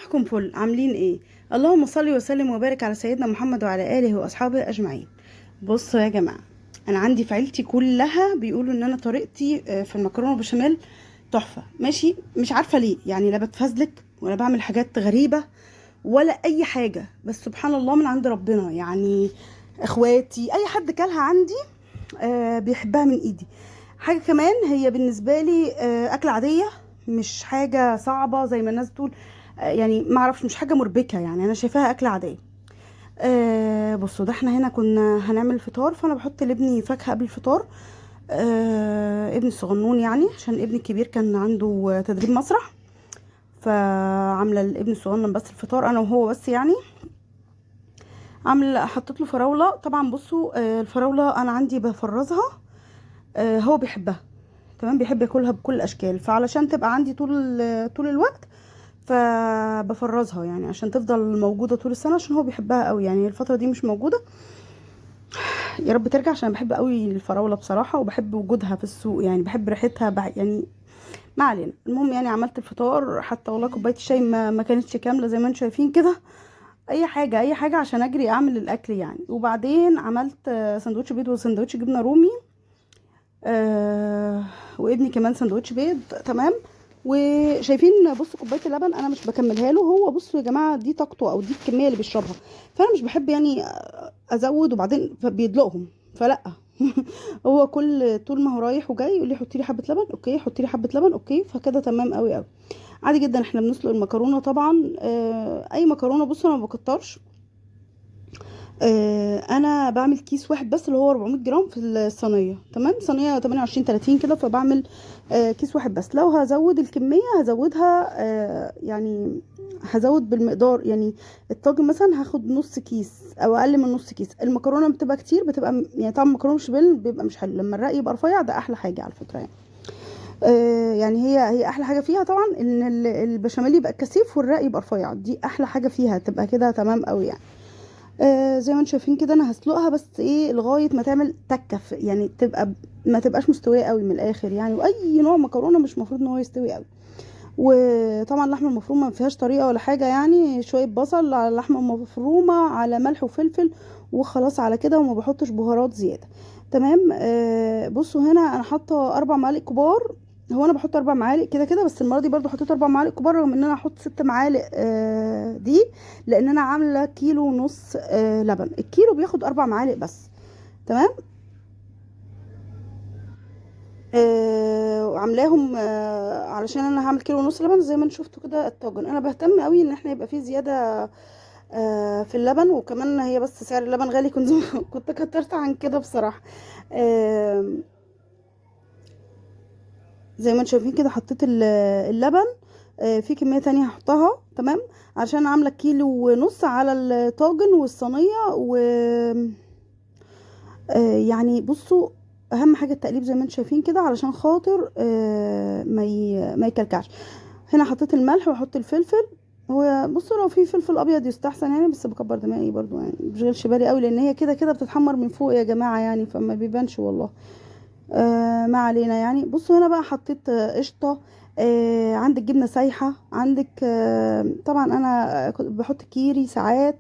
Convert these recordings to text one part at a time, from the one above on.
صباحكم فل. عاملين ايه؟ اللهم صل وسلم وبارك على سيدنا محمد وعلى اله واصحابه اجمعين. بصوا يا جماعة، انا عندي في عيلتي كلها بيقولوا ان انا طريقتي في المكرونه بالبشاميل تحفة. ماشي، مش عارفه ليه يعني، لا بتفزلك ولا بعمل حاجات غريبة ولا اي حاجة، بس سبحان الله من عند ربنا يعني. اخواتي اي حد كلها عندي بيحبها من ايدي. حاجة كمان هي بالنسبة لي اكله عادية، مش حاجة صعبة زي ما الناس بتقول، يعني ما اعرفش، مش حاجة مربكه يعني، انا شايفاها اكله عادية. بصوا، ده احنا هنا كنا هنعمل فطار، فانا بحط لابني فاكهة قبل الفطار، ابني الصغنون يعني، عشان ابني الكبير كان عنده تدريب مسرح، فعامله لابني الصغنن بس الفطار انا وهو بس يعني. عامله حطيت له فراوله. طبعا بصوا، الفراوله انا عندي بفرزها، هو بيحبها تمام، بيحب ياكلها بكل الاشكال، فعلشان تبقى عندي طول الوقت فبفرزها يعني، عشان تفضل موجودة طول السنة، عشان هو بيحبها قوي يعني. الفترة دي مش موجودة، يا رب ترجع، عشان بحب قوي الفراوله بصراحة، وبحب وجودها في السوق يعني، بحب ريحتها يعني. ما علينا. المهم يعني عملت الفطار، حتى والله كوباية الشاي ما كانتش كاملة زي ما انتم شايفين كده، اي حاجة اي حاجة عشان اجري اعمل الاكل يعني. وبعدين عملت سندوتش بيض وسندوتش جبنه رومي، وابني كمان سندوتش بيض تمام. وشايفين بصوا كوباية اللبن انا مش بكملها له هو، بصوا يا جماعة دي طاقته او دي الكمية اللي بيشربها، فانا مش بحب يعني ازود وبعدين بيدلقهم، فلا. هو كل طول ما هو رايح وجاي يقول لي حطي لي حبه لبن، okay، حطي لي حبه لبن، okay، فكده تمام قوي قوي. عادي جدا. احنا بنسلق المكرونه طبعا، اي مكرونه. بصوا انا ما بكترش، انا بعمل كيس واحد بس اللي هو 400 جرام في الصينية، تمام، صينية 28 30 كده، فبعمل كيس واحد بس. لو هزود الكمية هزودها، يعني هزود بالمقدار يعني. الطاجن مثلا هاخد نص كيس او اقل من نص كيس. المكرونه بتبقى كتير، بتبقى يعني طعم المكرونه بشاميل بيبقى مش حلو لما الرق يبقى رفيع، ده احلى حاجة على فكرة يعني. يعني هي احلى حاجة فيها طبعا ان البشاميل يبقى كثيف والرق يبقى رفيع، دي احلى حاجة فيها، تبقى كده تمام قوي يعني. زي ما انتم شايفين كده انا هسلقها بس ايه لغاية ما تعمل تكه، يعني تبقى ما تبقاش مستوية قوي من الاخر يعني. واي نوع مكرونه مش مفروض ان هو يستوي قوي. وطبعا اللحمة المفرومه ما فيهاش طريقه ولا حاجة يعني، شوية بصل على لحمه مفرومه على ملح وفلفل وخلاص على كده، وما بحطش بهارات زيادة تمام. بصوا هنا انا حاطه 4 معالق كبار، هو انا بحط 4 معالق كده كده، بس المرة دي برضو حطيت 4 معالق كبار، رغم ان انا هحط 6 معالق دي، لان انا عامله كيلو ونص، لبن. الكيلو بياخد 4 معالق بس تمام. وعاملاهم، علشان انا هعمل كيلو ونص لبن زي ما انتم شفتوا كده. الطاجن انا بهتم قوي ان احنا يبقى فيه زيادة، في اللبن، وكمان هي بس سعر اللبن غالي، كنت كترت عن كده بصراحة. زي ما انتم شايفين كده حطيت اللبن، في كمية تانية هحطها تمام، عشان عاملة كيلو ونص على الطاجن والصينية. و يعني بصوا اهم حاجة التقليب زي ما انتم شايفين كده، علشان خاطر ما يكلكعش. هنا حطيت الملح واحط الفلفل، وبصوا لو في فلفل ابيض يستحسن يعني، بس بكبر دماغي برضو يعني، ما بشغلش بالي قوي، لان هي كده كده بتتحمر من فوق يا جماعة يعني، فما بيبانش والله. ما علينا يعني. بصوا هنا بقى حطيت قشطه، عندك جبنه سايحه، عندك، طبعا انا كنت بحط كيري ساعات،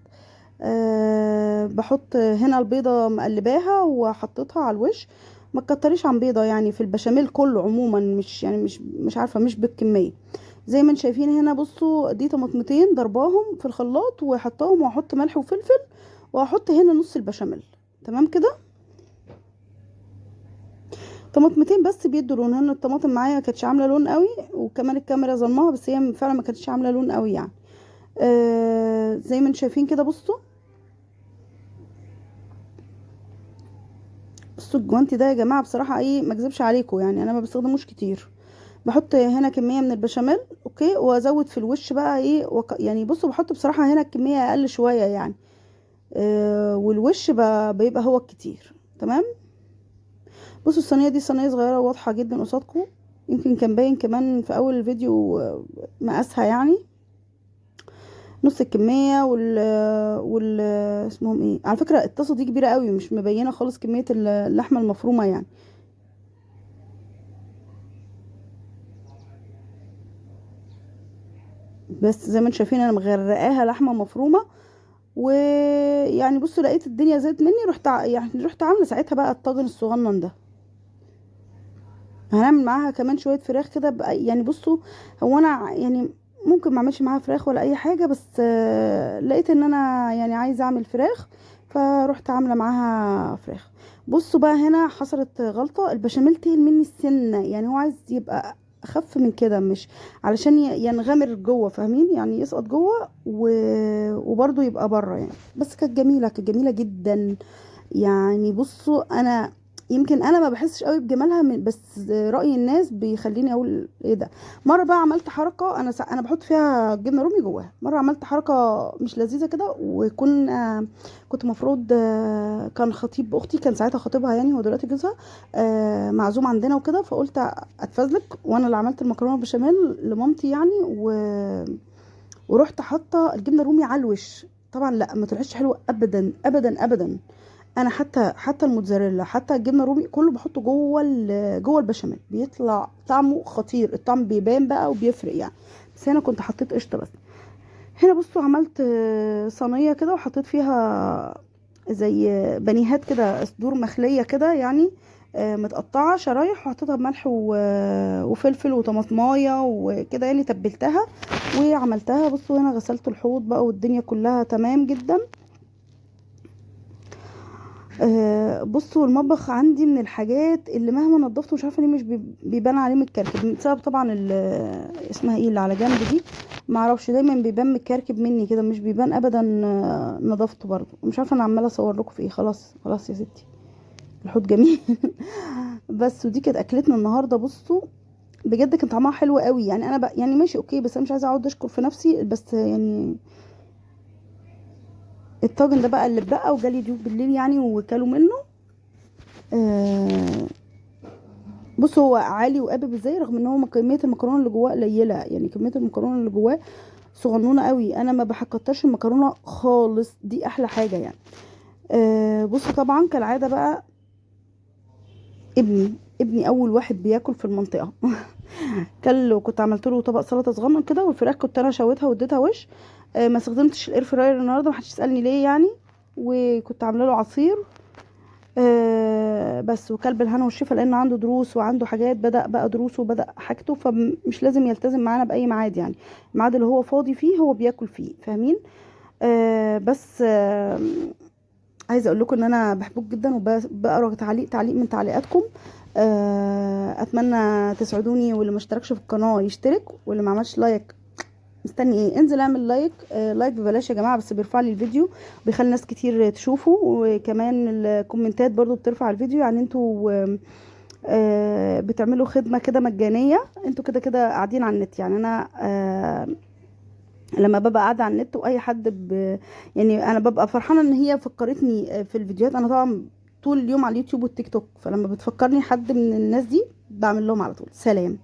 بحط هنا البيضة مقلباها وحطيتها على الوش. ما تكتريش عن بيضة يعني في البشاميل كله عموما، مش يعني مش، مش عارفه، مش بالكمية. زي ما انتم شايفين هنا بصوا دي طماطمتين ضرباهم في الخلاط وحطاهم، وهحط ملح وفلفل، وهحط هنا نص البشاميل تمام كده. طماطمتين بس بيدوا لون، هنا الطماطم معايا ما كانتش عامله لون قوي، وكمان الكاميرا ظلمها، بس هي فعلا ما كانتش عامله لون قوي يعني. زي ما انتم شايفين كده بصوا، بصوا الجوانتي ده يا جماعة بصراحة ايه، ما اكذبش عليكم يعني، انا ما بستخدموش كتير. بحط هنا كمية من البشاميل اوكي، وازود في الوش بقى ايه، يعني بصوا بحط بصراحة هنا الكمية اقل شوية يعني، والوش بيبقى هو الكتير تمام. بصوا الصينية دي صينية صغيرة واضحة جدا قصادكم، يمكن كان باين كمان في اول الفيديو مقاسها يعني. نص الكمية وال اسمهم ايه على فكرة، الطاسه دي كبيرة قوي، مش مبينة خالص كمية اللحمة المفرومه يعني. بس زي ما انتم شايفين انا مغرقاها لحمه مفرومه. ويعني بصوا لقيت الدنيا زادت مني، رحت يعني رحت عامله ساعتها بقى الطاجن الصغنن ده. هنعمل معاها كمان شوية فراخ كده يعني بصوا هو انا يعني ممكن ما اعملش معاها فراخ ولا اي حاجة، بس لقيت ان انا يعني عايزه اعمل فراخ، فروحت عامله معاها فراخ. بصوا بقى هنا حصلت غلطه، البشاميل تقل مني السنة، يعني هو عايز يبقى اخف من كده، مش علشان ينغمر جوه، فاهمين؟ يعني يسقط جوه وبرده يبقى بره يعني. بس كانت جميلة، كانت جميلة جدا يعني. بصوا انا يمكن انا ما بحسش قوي بجمالها، بس راي الناس بيخليني اقول ايه ده. مرة بقى عملت حركة، انا بحط فيها جبنه رومي جواها. مرة عملت حركة مش لذيذة كده، وكنا كنت مفروض، كان خطيب اختي، كان ساعتها خطيبها يعني، هو دلوقتي جوزها، معزوم عندنا وكده، فقلت اتفزلك وانا اللي عملت المكرونه بشاميل لمامتي يعني، ورحت حاطه الجبنة الرومي على الوش. طبعا لا، ما طلعتش حلوة ابدا ابدا ابدا. انا حتى الموتزاريلا، حتى الجبنة الرومي، كله بحطه جوه البشاميل، بيطلع طعمه خطير، الطعم بيبان بقى وبيفرق يعني. بس هنا كنت حطيت قشطه بس. هنا بصوا عملت صينية كده، وحطيت فيها زي بانيهات كده، صدور مخليه كده يعني، متقطعه شرايح، وحطيتها بملح وفلفل وطماطمايه وكده يعني، تبلتها وعملتها. بصوا هنا غسلت الحوض بقى والدنيا كلها تمام جدا. بصوا المطبخ عندي من الحاجات اللي مهما نظفته مش عارفه ليه مش بيبان عليه متكركب، بسبب طبعا اسمها ايه اللي على جنب دي، معرفش، دايما بيبان متكركب مني كده، مش بيبان ابدا. نظافته برضو مش عارفه انا عماله اصور لكم في ايه. خلاص خلاص يا ستي، الحوض جميل. بس ودي كانت اكلتنا النهارده. بصوا بجد كان طعمها حلو قوي يعني. انا بقى يعني ماشي okay، بس انا مش عايزه اقعد اشكر في نفسي، بس يعني الطاجن ده بقى اللي اتبقى وجالي ضيوف بالليل يعني وكلوا منه. بصوا هو عالي وقابب ازاي، رغم ان هو كمية المكرونه اللي جواه قليله يعني، كمية المكرونه اللي جواه صغنونه قوي. انا ما بحكترش المكرونه خالص، دي احلى حاجة يعني. بصوا طبعا كالعادة بقى ابني اول واحد بياكل في المنطقة. كل، وكنت عملت له طبق سلطة صغنن كده، والفراخ كنت انا شويتها واديتها وش. ما استخدمتش الاير فراير النهارده، ما حدش يسالني ليه يعني. وكنت عامله له عصير، بس. وكلب الهنا والشفا، لان عنده دروس وعنده حاجات، بدا بقى دروسه وبدا حاجته، فمش لازم يلتزم معانا باي ميعاد يعني، الميعاد اللي هو فاضي فيه هو بياكل فيه، فاهمين؟ بس عايزه اقول لكم ان انا بحبكم جدا، وبقرا تعليق من تعليقاتكم. اتمنى تسعدوني، واللي ما اشتركش في القناة يشترك، واللي ما عملش like مستني ايه؟ انزل اعمل like. like ببلاش يا جماعة، بس بيرفع لي الفيديو، بيخلي ناس كتير تشوفه، وكمان الكومنتات برضو بترفع الفيديو. يعني انتوا، بتعملوا خدمة كده مجانية، انتوا كده كده قاعدين على النت يعني. انا، لما ببقى قاعدة على النت واي حد يعني انا ببقى فرحانة ان هي فكرتني في الفيديوهات. انا طبعا طول اليوم على اليوتيوب والتيك توك، فلما بتفكرني حد من الناس دي بعمل لهم على طول سلام.